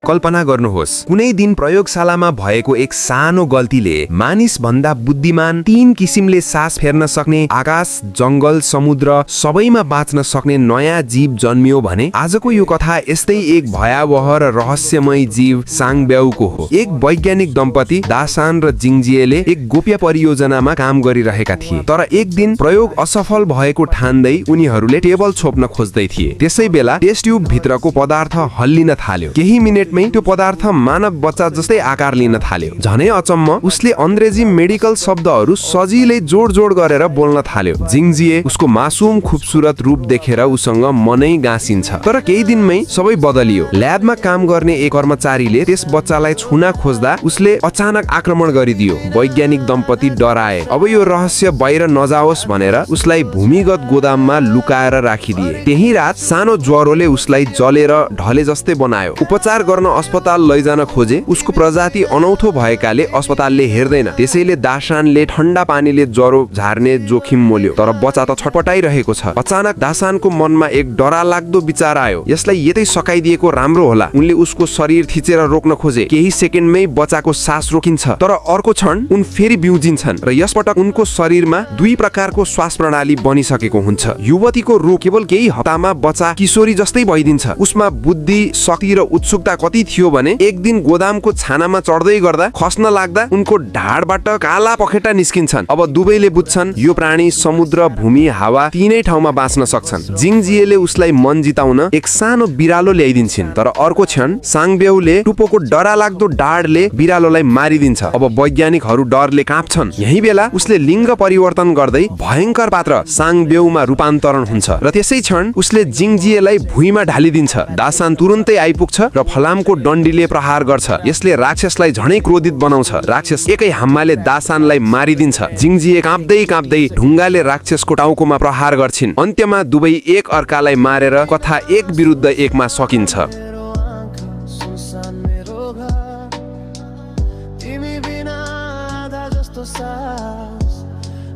कल्पना गर्नुहोस्, कुनै दिन प्रयोगशालामा भएको एक सानो गल्तीले मानिस भन्दा बुद्धिमान 3 किसिमले सास फेर्न सक्ने, आकाश, जंगल, समुद्र सबैमा बाँच्न सक्ने नयाँ जीव जन्मियो भने आजको यो कथा यस्तै एक भयावह र रहस्यमय जीव साङब्याउको हो। एक वैज्ञानिक दम्पति दासान र जिङजिएले एक गोप्य परियोजनामा काम गरिरहेका थिए, तर एक दिन प्रयोग असफल भएको ठान्दै उनीहरूले टेबल छोप्न खोज्दै थिए। त्यसै बेला टेस्ट ट्युब भित्रको पदार्थ हल्लिन थाल्यो। केही मिनेटमै त्यो पदार्थ मानव बच्चा जस्तै आकार लिन थाल्यो। झनै अचम्म, उसले अंग्रेजी मेडिकल शब्दहरू सजिलै जोड गरेर बोल्न थाल्यो। जिङजिए उसको मासूम खूबसूरत रूप देखेर उसँग मनै गाँसिन्छ। तर केही दिनमै सबै बदलियो। ल्याबमा काम गर्ने एक कर्मचारीले त्यस बच्चालाई छुन खोज्दा उसले अचानक आक्रमण गरिदियो। वैज्ञानिक दम्पति डराए। अब यो रहस्य बाहिर नजाओस् भनेर उसलाई भूमिगत गोदाममा लुकाएर राखिदिए। त्यही रात सानो ज्वरोले उसलाई जलेर ढले जस्तै बनायो। उपचार गर्न अस्पताल लैजान खोजे। उसको प्रजाति अनौठो भएकाले अस्पतालले हेर्दैन। त्यसैले दासानले ठण्डा पानीले ज्वरो झार्ने जोखिम मोल्यो। तर बच्चा त छटपटाइरहेको छ। अचानक दासानको मनमा एक डरलाग्दो विचार आयो। यसलाई यतै सकाइदिएको राम्रो होला। उनले उसको शरीर थिचेर रोक्न खोजे। केही सेकेन्डमै बच्चाको सास रोकिन्छ, तर अर्को क्षण उन फेरि बिउजिन्छन् र यसपटक उनको शरीरमा 2 प्रकारको श्वास प्रणाली बनिसकेको हुन्छ। युवतीको रूप केवल केही हप्तामा बच्चा किशोरी जस्तै भइदिन्छ। उसमा बुद्धि, शक्ति र उत्सुकता कति थियो भने एक दिन गोदामको छानामा चढ्दै गर्दा खस्न लाग्दा उनको ढाडबाट काला पखेटा निस्किन्छन्। अब दुवैले बुझ्छन् यो प्राणी समुद्र, भूमि, हावा तीनै ठाउँमा बाँच्न सक्छन्। जिङजिएले उसलाई मन जिताउन एक सानो बिरालो ल्याइदिन्छन्, तर अर्को क्षण साङब्याउले टुप्पोको डरलाग्दो ढाडले बिरालोलाई मारिदिन्छ। अब वैज्ञानिकहरू डरले काँप्छन्। यही बेला उसले लिङ्ग परिवर्तन गर्दै भयंकर पात्र साङब्याउमा रूपान्तरण हुन्छ र त्यसै क्षण उसले जिङजिएलाई भुइँमा ढालिदिन्छ। दासान तुरुन्तै आइपुग्छ र फलामको डन्डीले प्रहार गर्छ। यसले राक्षसलाई झनै क्रोधित बनाउँछ। राक्षस एकै हाम्माले दासानलाई मारिदिन्छ। जिङजिए काँप्दै ढुङ्गाले राक्षसको टाउकोमा प्रहार गर्छिन्। अन्त्यमा दुवै एक अर्कालाई मारेर कथा 1 विरुद्ध 1 मा सकिन्छ।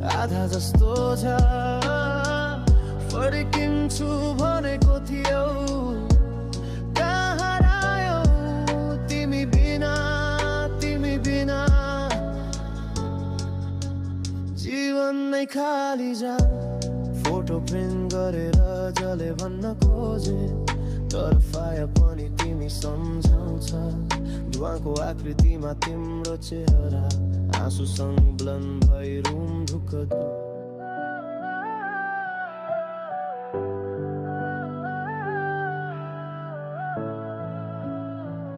आधा जस्तो फर्किन्छु भनेको थियो, कहाँ हरायो तिमी बिना जीवन नै खाली जा। फोटो प्रिन्ट गरेर जले भन्न खोजे, तर फाया पनि तिमी सम्झाउँछ। धुवाको आकृतिमा तिम्रो चेहरा आँसु संलग्न भई रुम ढुक्क